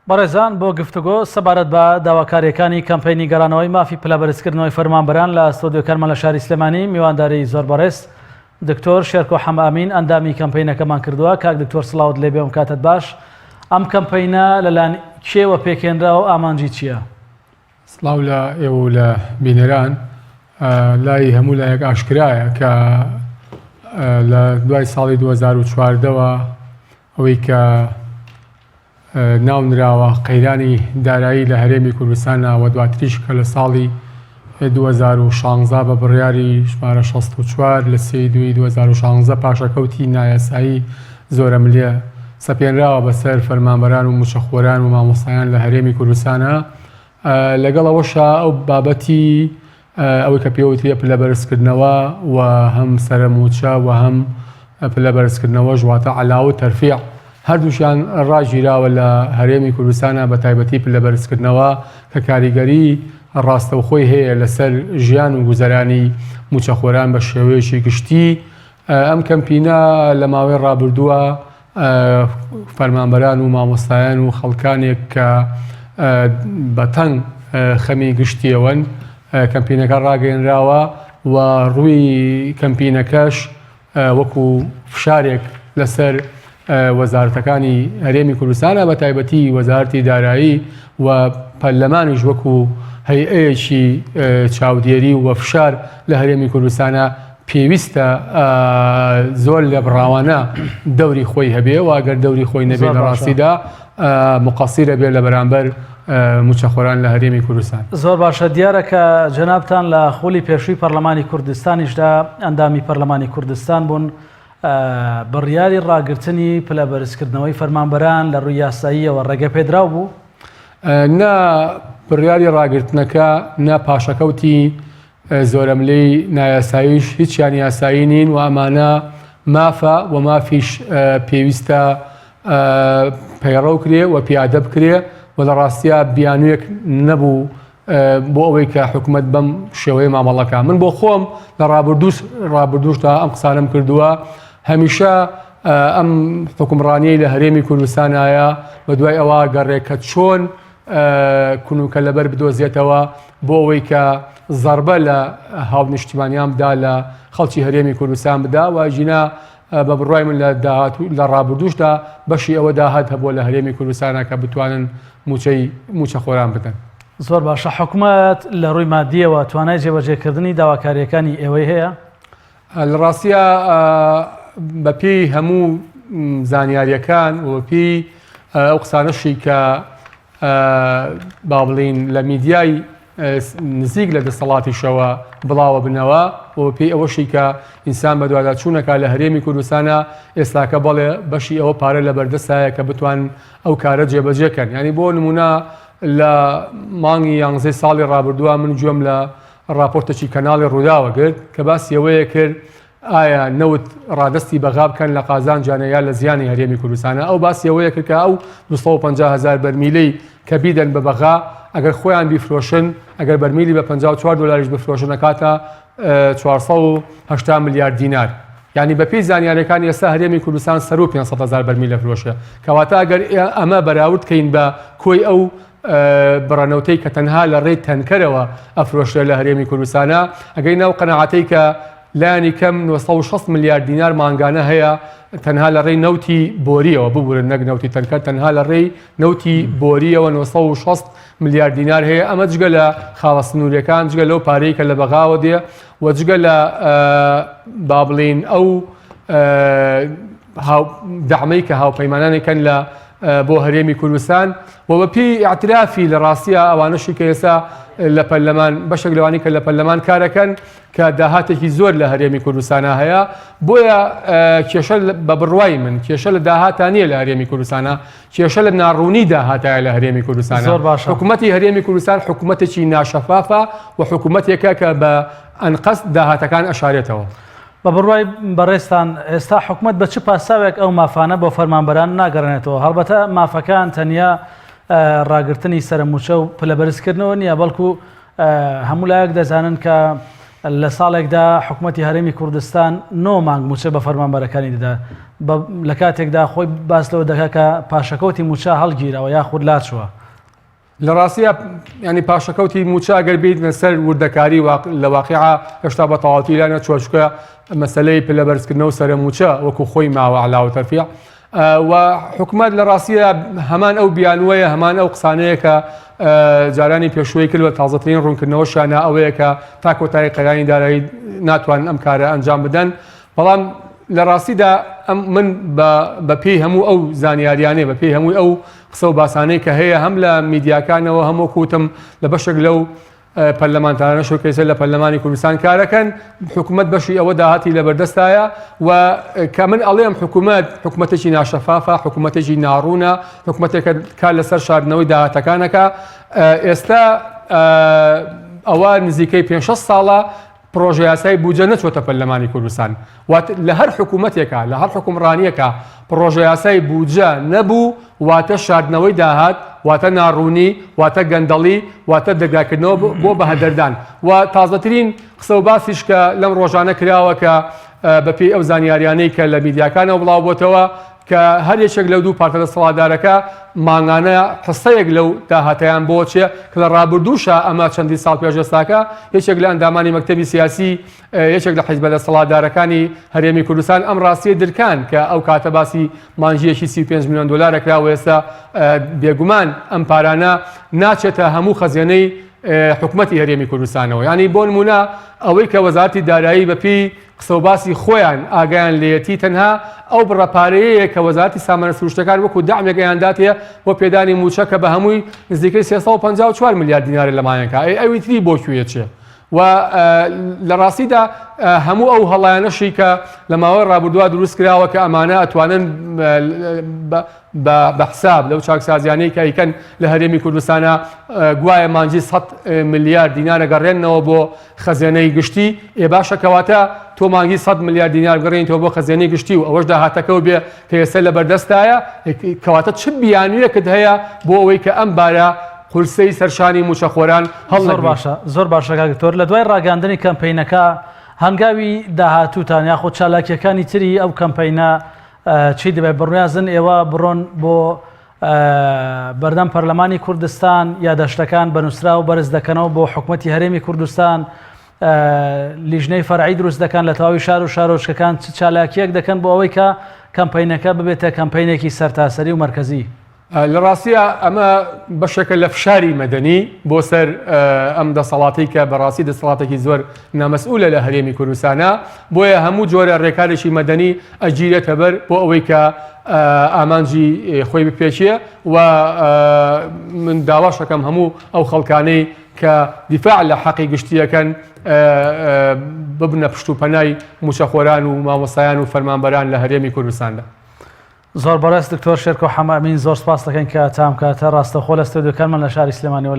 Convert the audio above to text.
بەڕێزان بۆ گفتوگۆ سەبارەت بە داواکارییەکانی کەمپەینی گەڕانەوەی مافی پلەبەرزکردنەوەی فەرمانبەران لە ستۆدیۆکانمان لە شاری سلێمانی میوانداری زۆر بەڕێز دکتۆر شێرکۆ حەمە ئەمین ئەندامی کەمپەینەکەمان کردووە. کاک دکتۆر سڵاوت لێبێ ئەم کاتەت باش. ئەم کەمپەینە لەلایەن کێوە پێکهێنراوە و ئامانجی چییە؟ سڵاو لە ئێوە و لە بینەران. لای هەموو لایەک ئاشکرایە کە لە دوای ساڵی 2014ەوە ئەوەی کە ناونراوە قەیرانی دارایی لە هەرێمی کوردستانە و دواتریش کە لە ساڵی 2016 بە بڕیاری ژمارە 64 لە سێی دووی 2016 پاشەکەوتی نایاسایی زۆرەملێ سەپێنراوە بەسەر فەرمانبەران و مووچەخۆران و مامۆستایان لە هەرێمی کوردستانە لەگەڵ ئەوەشا ئەو بابەتی ئەوەی کە پێوترێ پلە بەرزکردنەوە و هەم سەرە مووچە و هەم پلە بەرزکردنەوەش واتە عەلاوە تەرفیع هەردووشیان ڕاگیراوە لە هەرێمی کوردستانە بە تایبەتی پلە بەرزکردنەوە کە کاریگەری ڕاستەوخۆی هەیە لەسەر ژیان و گوزەرانی مووچەخۆران بە شێوەیەکی گشتی ئەم کەمپینە لە ماوەی ڕابردووە فەرمانبەران و مامۆستایان و خەڵکانێک کە بە تەنگ خەمی گشتیەوەن کەمپینەکە ڕاگەیەنراوە و ڕووی کەمپینەکەش وەکو فشارێک لەسەر وەزارەتەکانی هەرێمی کوردستانە بە تایبەتی وەزارەتی دارایی و پەرلەمانیش وەکو هەیئەیەکی چاودێری و فشار لە هەرێمی کوردستانە پێویستە زۆر لێبڕاوانە دەوری خۆی هەبێ و ئەگەر دەوری خۆی نەبێ لە ڕاستیدا مقەسیرە بێ لە بەرامبەر مووچەخۆران لە هەرێمی کوردستان. زۆر باشە دیارە کە جەنابتان لە خولی پێشووی پەرلەمانی کوردستانیشدا ئەندامی پەرلەمانی کوردستان بوون بڕیاری ڕاگرتنی پلە بەرزکردنەوەی فەرمانبەران لە ڕووی یاساییەوە ڕێگەپێدراو بوو؟ نا بڕیاری ڕاگرتنەکە نا پاشەکەوتی زۆرەملێی نایاساییش هیچیان یاسایی نین و ئەمانە مافە و مافیش پێویستە پەیڕەو کرێ و پیادە بکرێ و لە ڕاستیا بیانوویەک نەبوو بۆ ئەوەی کە حکوومەت بەم شێوەیە مامەڵەکە من بۆ خۆم لە ڕابردووش ڕابردووشدا ئەم قسانم کردووە هەمیشە ئەم حکومڕانیەی لە هەرێمی کوردستانایە بە دوای ئەوە گەڕێ کە چۆن کونوکە لەبەر بدۆزێتەوە بۆ ئەوەی کە زەربە لە هاونیشتیمانیان بدا لە خەڵکی هەرێمی کوردستان بدا و ژینا بە بڕای من لە داهات لە ڕابردووشدا بەشی ئەوە داهات هەبووە لە هەرێمی کوردستانە کە بتوانن موچەی موچەخۆران بدەن. زۆر باشە حکومەت لە ڕووی مادیەوە توانای جێبەجێکردنی داواکارییەکانی ئێوەی هەیە؟ لە ڕاستیا بەپێی هەموو زانیاریەکان و بەپێی ئەو قسانەشی کە با بڵین لە میدیای نزیک لە دەسەڵاتیشەوە بڵاوە بنەوە و پێی ئەوەشی کە ئینسان بەدواداچوونەکە لە هەرێمی کوردستانە ئێستاکە بەڵێ بەشی ئەوە پارە لە بەردەستایە کە بتوان ئەو کارە جێبەجێکەن ینی بۆ نمونە لە مانگی یانزەی ساڵی ڕابردووە من گوێم لە ڕاپۆرتێکی کەناڵی ڕووداوە گرت کە باسی ئەوەیە کرد ئایا نەوت ڕادەستی بەغا بکەن لە قازانجانە یا لە زیانی هەرێمی کوردستانە ئەو باسی ئەوەیە کرد کە ئەو 250 هزار بەرمیلەی کە بیدەن بە بەغا ئەگەر خۆیان بیفرۆشن ئەگەر بەرمیلی بە 54 دلاریش بفرۆشن ئەکاتە 480 ملیار دینار یعنی بەپێی زانیاریەکان ئێستا هەرێمی کوردستان سەرو 500 هزار بەرمیل دەفرۆشێ کەواتە ئەگەر ئەمە بەراورد کەین بە کۆی ئەو بڕە نەوتەی کە تەنها لە ڕێی تەنکەرەوە ئەفرۆشرێت لە هەرێمی کوردستانە، ئەگەینە ئەو قەناعەتەی کە لایەنی کەم 960 ملیار دینار مانگانە هەیە تەنها لە ڕێی نەوتی بۆریەوە، ببورن نەک نەوتی تەنکەر، تەنها لە ڕێی نەوتی بۆریەوە 960 ملیار دینار هەیە، ئەمە جگە لە خاڵە سنووریەکان، جگە لەو پارەی کە لە بەغاوە دێ و جگە لە با بڵێین ئەو دەعمەی کە هاوپەیمانانێکن لە بۆ هەرێمی کوردستان و بە پێی ئیعترافی لە ڕاستیا ئەوانەشی کە ئێستا لە پەرلەمان بەشێک لەوانی کە لە پەرلەمان کارەکەن کە داهاتێکی زۆر لە هەرێمی کوردستانە هەیە بۆیە کێشە بە بڕوای من کێشە لە داهاتا نییە لە هەرێمی کوردستانە کێشە لە ناڕوونی داهاتایە لە هەرێمی کوردستان زۆر باشە حکوومەتی هەرێمی کوردستان حکوومەتێکی ناشەفافە و حکوومەتێکە کە بە ئەنقەست داهاتەکان ئەشارێتەوە. بە بڕوای بەڕێزتان ئێستا حکومەت بە چ پاساوێک ئەو مافانە بۆ فەرمانبەران ناگەڕێنێتەوە؟ هەڵبەتە مافەکان تەنیا ڕاگرتنی سەرەموچە و پلەبەرزکردنەوە نییە، بەڵکو هەموو لایەک دەزانن کە لە ساڵێکدا حکومەتی هەرێمی کوردستان نۆ مانگ مووچە بە فەرمانبەرەکانی دەدا لە کاتێکدا خۆی باس لەوە دەکات کە پاشەکەوتی مووچە هەڵگیراوە یاخود لاچووە. لە ڕاستیا ینی پاشەکەوتی مووچە ئەگەر بیتنە سەر وردەکاری لە واقعا هێشتا بە تەواوەتی لا نەچووە چونکە مەسەلەی پلە بەرزکردنەوە سەرە مووچە وەکو خۆی ماوە علاوە تەرفیع و حکومەت لە ڕاستیدا هەمان ئەو بیانوەیە هەمان ئەو قسانەیە کە جارانی پێشووی کرد و تازەترین ڕوونکردنەوەشیانە ئەوەیە کە تا کۆتایی قەیرانی دارایی ناتوانن ئەم کارە ئەنجام بدەن بەڵام لە ڕاستیدا ئەم من بە پێی هەموو ئەو زانیاریانەی بە پێی هەمووی ئەو قسە و باسانەی کە هەیە هەم لە میدیاکانەوە هەم وەکو وتم لە بەشێک لەو پەرلەمانتارانەش کە ئێستا لە پەرلەمانی کوردستان کارەکەن حکوومەت بەشی ئەوە داهاتی لەبەردەستایە و کە من ئەڵێم حکوومەت حکوومەتێکی ناشەفافە حکوومەتێکی ناڕوونە حکوومەتێکە کار لەسەر شاردنەوەی داهاتەکانەکە ئێستا ئەوە نزیکەی 5 ساڵە پڕۆژەیاسای بودجە نەچووەتە پەرلەمانی کوردستان. وات لە هەر حکوومەتێکا، لە هەر حوکمڕانییەکا پڕۆژەیاسای بودجە نەبوو، واتە شاردنەوەی داهات، واتە ناڕوونی، واتە گەندەڵی، واتە دەرگاکردنەوە بۆ بەهەدەردان. و تازەترین قسە و باسیش کە لەم ڕۆژانە کراوە کە بەپێی ئەو زانیاریانەی کە لە میدیاکانەوە بڵاوبۆتەوە، کە هەر یەکێک لەو دوو پارتە دەسەڵاتدارەکە مانگانە حسەیەک لەو داهاتەیان بۆ چێ کە لە ڕابردووشا ئەمە چەندین ساڵ پێش ئێستاکە یەکێک لە ئەندامانی مەکتەبی سیاسی یەکێک لە حیزبە دەسەڵاتدارەکانی هەرێمی کوردستان ئەم ڕاستیە درکان کە ئەو کاتە باسی مانگیەکی 35 میلیۆن دلارە کرا و ئێستا بێگومان ئەم پارانە ناچێتە هەموو خەزێنەی حکومەتی هەرێمی کوردستانەوە ینی بۆ نمونە ئەوەی کە وەزارتی دارایی بەپی قسە و باسی خۆیان ئاگایان لێیەتی تەنها ئەو بڕە پارەیەیە کە وەزارەتی سامانە سروشتەکان وەکو دەعمێک ئەیانداتێ بۆ پێدانی مووچە کە بە هەمووی نزیکەی 354 ملیار دینارە لە مانگێکا ئەی ئەوی تری بۆ کوێ چێ و لە ڕاستیدا هەموو ئەو هەڵایانەشی کە لە ماوەی ڕابردووە دروست کراوە کە ئەمانە ئەتوانن بە حساب لەو چاکسازیانەی کە ئەیکەن لە هەرێمی کوردستانە گوایە مانگی 100 ملیار دینارە گەڕێننەوە بۆ خەزێنەی گشتی، ئێ باشە کەواتە تۆ مانگی سەد ملیار دینار بگەڕێنیتەوە بۆ خەزێنەی گشتی و ئەوەش داهاتەکەو بێ کە ئێستا لەبەردەستایە، کەواتە چ بیانویەکت هەیە بۆ ئەوەی کە ئەم بارە قورسەی سەرشانی مووچەخۆران زۆر هەڵنەگریت؟ باشە زۆر باشە کاک دکتۆر لە دوای ڕاگەیاندنی کەمپەینەکە هەنگاوی داهاتووتان یاخود چالاکیەکانی تری ئەو کەمپەینە چی دەبێت بڕنیازن ئێوە بڕۆن بۆ بەردەم پەرلەمانی کوردستان یاداشتەکان بە نووسراو بەرز دەکەنەوە بۆ حکومەتی هەرێمی کوردستان لیژنەی فەرعی دروست دەکەن لە تەواوی شار و شارۆچکەکان چ چالاکیەک دەکەن بۆ ئەوەی کە کەمپینەکە ببێتە کەمپینێکی سەرتاسەری و مەرکەزی. لە ڕاستیا ئەمە بەشێکە لە فشاری مەدەنی بۆ سەر ئەم دەسەڵاتەی کە بەڕاستی دەسەڵاتێکی زۆر نامەسئولە لە هەرێمی کوردستانە بۆیە هەموو جۆرە ڕێکارێکی مەدەنی ئەگیرێتە بەر بۆ ئەوەی کە ئامانجی خۆی بپێکێ و من داواش ئەکەم هەموو ئەو خەڵکانەی کە دیفاع لە حەقی گشتیەکەن ببنە پشت و پەنای موچەخۆران و مامۆستایان و فەرمانبەران لە هەرێمی کوردستاندا. زۆر بەڕێز دکتۆر شێرکۆ حەمەئەمین زۆر سپاس دەکەین کە تا ئەم کاتە ڕاستەوخۆ لە ستۆدیۆکانمان لە شاری سلێمانیەوە.